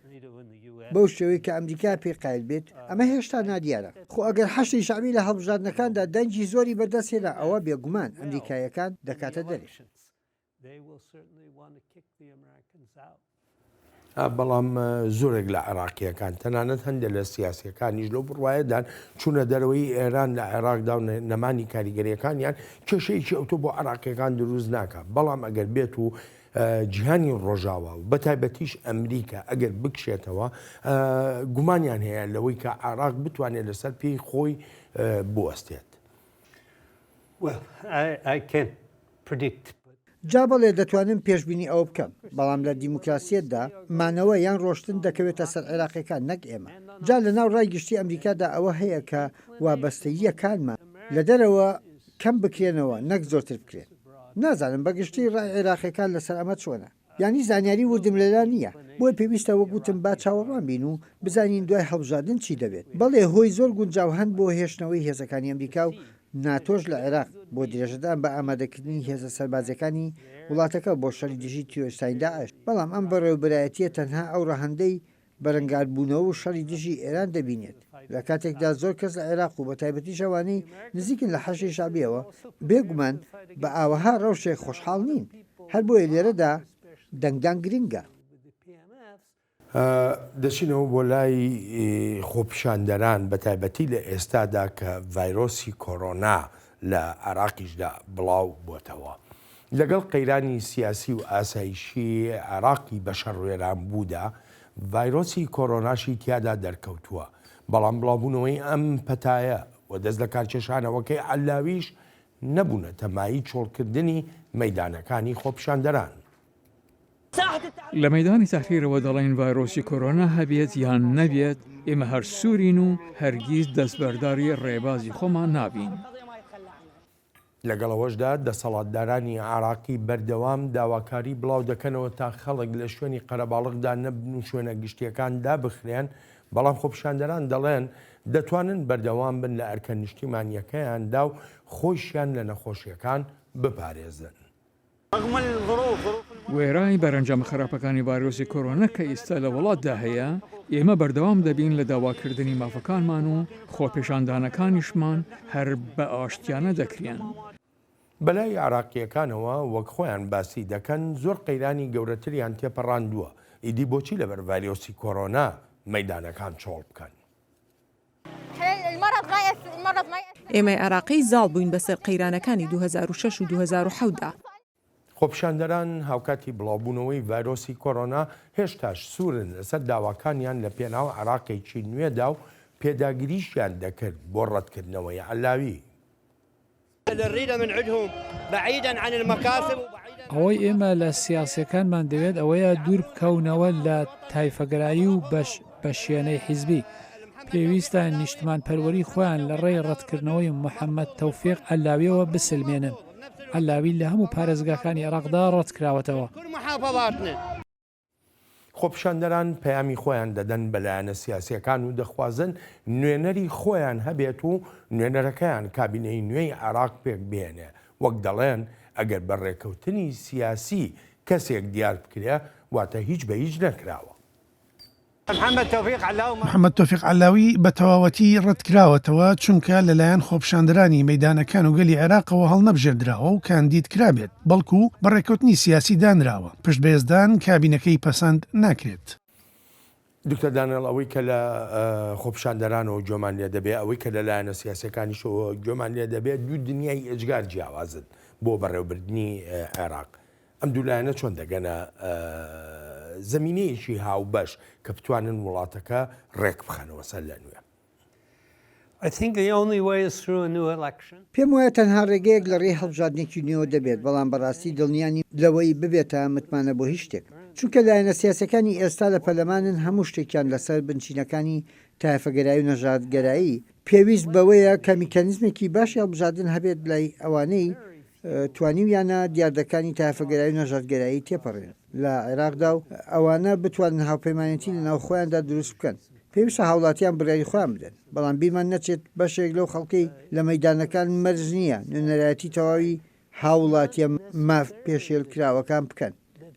بەو شێوەی کە ئەمریکا پێی قایل بێت؟ ئەمە هێشتا نادیارە. خۆ ئەگەر حەشدی شەعبی لە هەڵبژاردنەکاندا دەنگی زۆری بەدەست هێنا ئەوا بێگومان ئەمریکاییەکان دەکاتە دەرێ. بەڵام زۆرێک لە عێراقییەکان، تەنانەت هەندێک لە سیاسییەکانیش لەو بڕوایەدان چوونە دەرەوەی ئێران لە عێراقدا و نەمانی کاریگەرییەکانیان کێشەیەکی ئەوتۆ بۆ عێراقییەکان دروست ناکات، بەڵام ئەگەر بێت و جیهانی ڕۆژاوا و بەتایبەتیش ئەمریکا ئەگەر بکشێتەوە گومانیان هەیە لەوەی کە عێراق بتوانێت لەسەر پێی خۆی بوەستێت. Well, I, I can't predict. جا بەڵێ دەتوانم پێشبینی ئەوە بکەم، بەڵام لە دیموکراسیەتدا مانەوە یان ڕۆشتن دەکەوێتە سەر عێراقیەکان نەک ئێمە. جا لەناو ڕای گشتی ئەمریکادا ئەوە هەیە کە وابەستەییەکانمان لە دەرەوە کەم بکرێنەوە نەک زۆرتر بکرێن. نازانم بە گشتی ڕای عێراقیەکان لەسەر ئەمە چۆنە. یانی زانیاری وردم لەلا نییە، بۆیە پێویستە وەک وتم با چاوەڕوان بین و بزانین دوای هەڵبژاردن چی دەبێت. بەڵێ هۆی زۆر گونجاو هەن بۆ هێشتنەوەی هێزەکانی ئەمریکا و ناتۆش لە عێراق بۆ درێژەدان بە ئامادەکردنی هێزە سەربازییەکانی وڵاتەکە بۆ شەڕی دژی تیرۆریستانی داعش، بەڵام ئەم بەڕێوەبەرایەتییە تەنها ئەو ڕەهەندەی بەرەنگاربوونەوە و شەڕی دژی ئێران دەبینێت، لە کاتێکدا زۆر کەس لە عێراق و بەتایبەتیش ئەوانەی نزیکن لە حەشدی شەعبییەوە، بێ گومان بە ئاوەها ڕەوشێک خۆشحاڵ نین، هەر بۆیە لێرەدا دەنگدان گرنگە. دەچینەوە بۆ لای خۆپیشاندەران بەتایبەتی لە ئێستادا کە ڤایرۆسی کۆرۆنا لە عێراقیشدا بڵاو بۆتەوە. لەگەڵ قەیرانی سیاسی و ئاسایشی عێراقی بەشەڕوێرانبوودا، ڤایرۆسی کۆرۆناشی تیادا دەرکەوتووە، بەڵام بڵاوبوونەوەی ئەم پەتایە و دەست لەکارکێشانەوەکەی عەلاویش نەبوونەتە مایەی چۆڵکردنی مەیدانەکانی خۆپیشاندەران. لە مەیدانی تەحریرەوە دەڵێین ڤایرۆسی کۆرۆنا هەبێت یان نەبێت ئێمە هەر سوورین و هەرگیز دەستبەرداری ڕێبازی خۆمان نابین. لەگەڵ ئەوەشدا دەسەڵاتدارانی عێراقی بەردەوام داواکاری بڵاودەکەنەوە تا خەڵک لە شوێنی قەرەباڵغدا نەبن و شوێنە گشتییەکان دابخرێن، بەڵام خۆپیشاندەران دەڵێن دەتوانن بەردەوام بن لە ئەرکە نیشتیمانییەکەیاندا و خۆیشیان لە نەخۆشییەکان بپارێزن. وێرای بەرەنجامە خراپەکانی ڤایرۆسی کۆرۆنا کە ئیستا لە وڵاتدا هەیە، ئێمە بەردەوام دەبین لە داواکردنی مافەکانمان و خۆپێشاندانەکانیشمان هەر بە ئاشتیانە دەکرێن. بەلای عێراقییەکانەوە وەک خۆیان باسی دەکەن زۆر قەیرانی گەورەتریان تێپەڕاندووە، ئیدی بۆچی لەبەر ڤایرۆسی کۆرۆنا مەیدانەکان چۆڵ بکەن؟ ئێمەی عێراقی زاڵ بووین بەسەر قەیرانەکانی 2006 و 2007 دا. خۆپیشاندەران هاوکاتی بڵاوبوونەوەی ڤایرۆسی کۆرۆنا هێشتاش سوورن لەسەر داواکانیان لە پێناو عێراقێکی نوێدا و پێداگریشیان دەکرد بۆ ڕەتکردنەوەی عەلاوی. ئەوەی ئێمە لە سیاسییەکانمان دەوێت ئەوەیە دوور بکەونەوە لە تایفەگەرایی و بەش بەشێنەی حیزبی. پێویستە نیشتمانپەروەری خۆیان لە ڕێی ڕەتکردنەوەی محەمەد تۆفیق عەلاوییەوە بسەلمێنن. عەلاوی لە هەموو پارێزگاکانی عێراقدا ڕەتکراوەتەوە. خۆپیشاندەران پەیامی خۆیان دەدەن بە لایەنە سیاسییەکان و دەخوازن نوێنەری خۆیان هەبێت و نوێنەرەکەیان کابینەی نوێی عێراق پێکبهێنێ، وەک دەڵێن ئەگەر بە رێککەوتنی سیاسی کەسێک دیار بکرێ واتە هیچ بە هیچ نەکراوە. محەمەد تۆفیق عەلاوی بە تەواوەتی ڕەتکراوەتەوە، چونکە لەلایەن خۆپیشاندەرانی مەیدانەکان و گەلی عێراقەوە هەڵنەبژێردراوە و کاندید کرابێت، بەڵکو بە ڕێککەوتنی سیاسی دانراوە، پشت بەیەزدان کابینەکەی پەسەند ناکرێت. دکتۆر دانێڵ ئەوەی کە لە خۆپیشاندەرانەوە گوێمان لێ دەبێ، ئەوەی کە لە لایەنە سیاسیەکانیشەوە گوێمان لێ دەبێ، دوو دنیای ئێجگار جیاوازن بۆ بەڕێوەبردنی عێراق. ئەم دوو لایەنە چۆن دەگەنە زەمینەیەکی هاوبەش کە بتوانن وڵاتەکە ڕێک بخەنەوە سەر لە نوێ؟ پێم وایە تەنها ڕێگەیەک لە ڕێی هەڵبژاردنێکی نوێوە دەبێت، بەڵام بەڕاستی دڵنیا نیم لەوەی ببێتە متمانە بۆ هیچ شتێک. چونکە لایەنە سیاسیەکانی ئێستا لە پەرلەمانن هەموو شتێکیان لەسەر بنچینەکانی تایەفەگەرایی و نەژادگەرایی، پێویست بەوەیە کە میکانیزمێکی باشی هەڵبژاردن هەبێت لای ئەوانەی توانیویانە دیاردەکانی تایەفەگەرایی و نەژادگەرایی تێپەڕێنن لە عێراقدا و ئەوانە بتوانن هاوپەیمانێتی لەناو خۆیاندا دروست بکەن. پێویستە هاوڵاتیان بڕیاری خۆیان بدەن، بەڵام بیرمان نەچێت بەشێک لەو خەڵکەی لە مەیدانەکان مەرج نییە نوێنەرایەتی تەواوی هاوڵاتیە ماف پێشێلکراوەکان بکەن.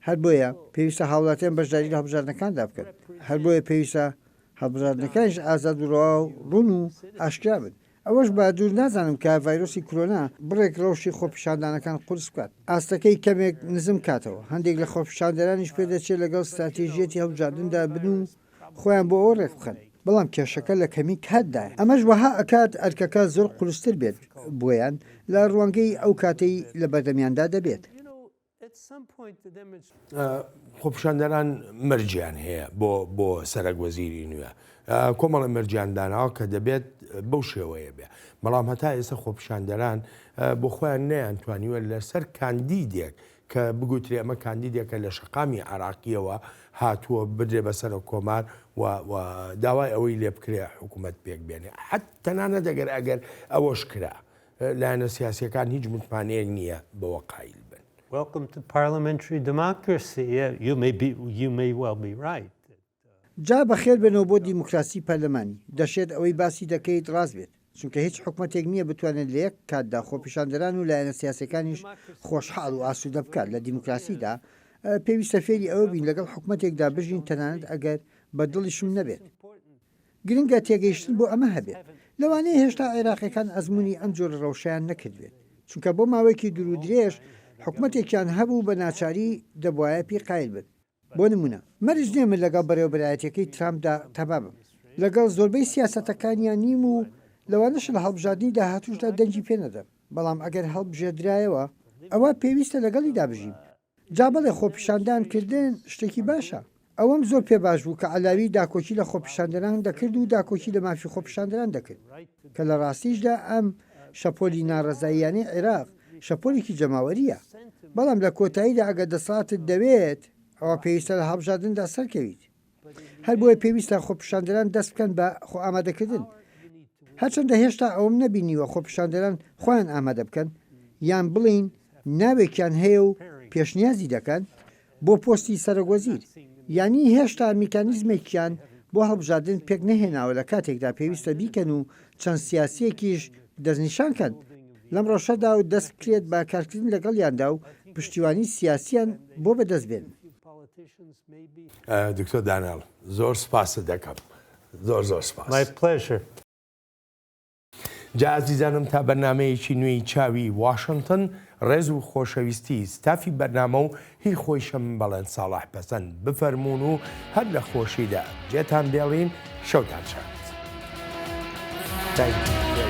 هەر بۆیە پێویستە هاوڵاتیان بەشداری لە هەڵبژاردنەکاندا بکەن. هەر بۆیە پێویستە هەڵبژاردنەکانیش ئازاد و ڕەوا و ڕوون و ئاشکرا بن. ئەوەش بە دوور نازانم کە ڤایرۆسی کرۆنا بڕێک ڕەوشی خۆپیشاندانەکان قورس بکات، ئاستەکەی کەمێک نزم کاتەوە، هەندێک لە خۆپیشاندەرانیش پێدەچێت لەگەڵ ستراتیژیەتی هەڵبژاردندا بن و خۆیان بۆ ئەوە ڕێکبخەن، بەڵام کێشەکە لە کەمی کاتدایە، ئەمەش وەها ئەکات ئەرکەکە زۆر قورستر بێت بۆیان لە ڕوانگەی ئەو کاتەی لەبەردەمیاندا دەبێت. خۆپیشاندەران مەرجیان هەیە بۆ بۆ سەرەک وەزیری نوێ کۆمەڵە مەرجیان داناوە کە دەبێت بەو شێوەیە بێ بەڵام هەتا ئێستا خۆپیشاندەران بۆ خۆیان نەیان توانیوە لەسەر کاندیدێک کە بگوترێ ئەمە کاندیدێکە لە شەقامی عراقیەوە هاتووە بدرێ بە سەرۆک کۆمار و داوای ئەوەی لێ بکرێ حکوومەت پێک بێنێ حەت تەنانەت ئەگەر ئەگەر ئەوەش کرا لایەنە سیاسیەکان هیچ متمانەیەک نییە بەوە قایل بن. Welcome to parliamentary democracy. Yeah, you may be, you may well be right. جا بەخێر بێنەوە بۆ دیموکراسی پەرلەمانی. دەشێت ئەوەی باسی دەکەیت ڕاست بێت، چونکە هیچ حکومەتێک نییە بتوانێت لە یەک کاتدا خۆپیشاندەران و لایەنە سیاسیەکانیش خۆشحاڵ و ئاسوودە بکات لە دیموکراسیدا پێویستە فێری ئەوە بین لەگەڵ حکومەتێکدا بژین تەنانەت ئەگەر بە دڵیشم نەبێت. گرنگە تێگەیشتن بۆ ئەمە هەبێت. لەوانەیە هێشتا عێراقییەکان ئەزموونی ئەم جۆرە ڕەوشەیان نەکردبێت، چونکە بۆ ماوەیەکی دوورودرێژ حکومەتێکیان هەبوو بە ناچاری دەبوایە پێی قایل بن. بۆ نموونە، مەرج نییە من لەگەڵ بەڕێوەبەرایەتییەکەی ترامپدا تەبا بم. لەگەڵ زۆربەی سیاسەتەکانیان نیم و لەوانەشە لە هەڵبژاردنی داهاتووشدا دەنگی پێ نەدەم، بەڵام ئەگەر هەڵبژێردرایەوە، ئەوا پێویستە لەگەڵیدا بژیم. جا بەڵێ خۆپیشاندان کردن شتێکی باشە. ئەوەم زۆر پێ باش بوو کە عەلاوی داکۆکی لە خۆپیشاندەران دەکرد و داکۆکی لە مافی خۆپیشاندەران دەکرد کە لە ڕاستیشدا ئەم شەپۆلی ناڕەزاییانەی عێراق شەپۆلێکی جەماوەرییە. بەڵام لە کۆتاییدا ئەگەر دەسەڵاتت دەوێت ئەوا پێویستە لە هەڵبژاردندا سەرکەویت. هەر بۆیە پێویستە خۆپیشاندەران دەست بکەن بە خۆئامادەکردن. هەرچەندە هێشتا ئەوەم نەبینیوە خۆپیشاندەران خۆیان ئامادە بکەن، یان بڵێین ناوێکیان هەیە و پێشنیازی دەکەن بۆ پۆستی سەرۆکوەزیر، یانی هێشتا میکانیزمێکیان بۆ هەڵبژاردن پێک نەهێناوە لە کاتێکدا پێویستە بیکەن و چەند سیاسییەکیش دەستنیشان کەن لەم ڕەوشەدا و دەست بکرێت بە کارکردن لەگەڵیاندا و پشتیوانی سیاسییان بۆ بەدەست بێنن. دکتۆر دانیال زۆر سپاست دەکەم زۆر زۆر سپاس. My pleasure. جا ئازیزانم تا بەرنامەیەکی نوێی چاوی واشنتن ڕێز و خۆشەویستی ستافی بەرنامە و هی خۆیشم بەڵێن ساڵح پەسەند بفەرموون و هەر لە خۆشیدا جێتان بێڵین شەوتان شاد. Thank you.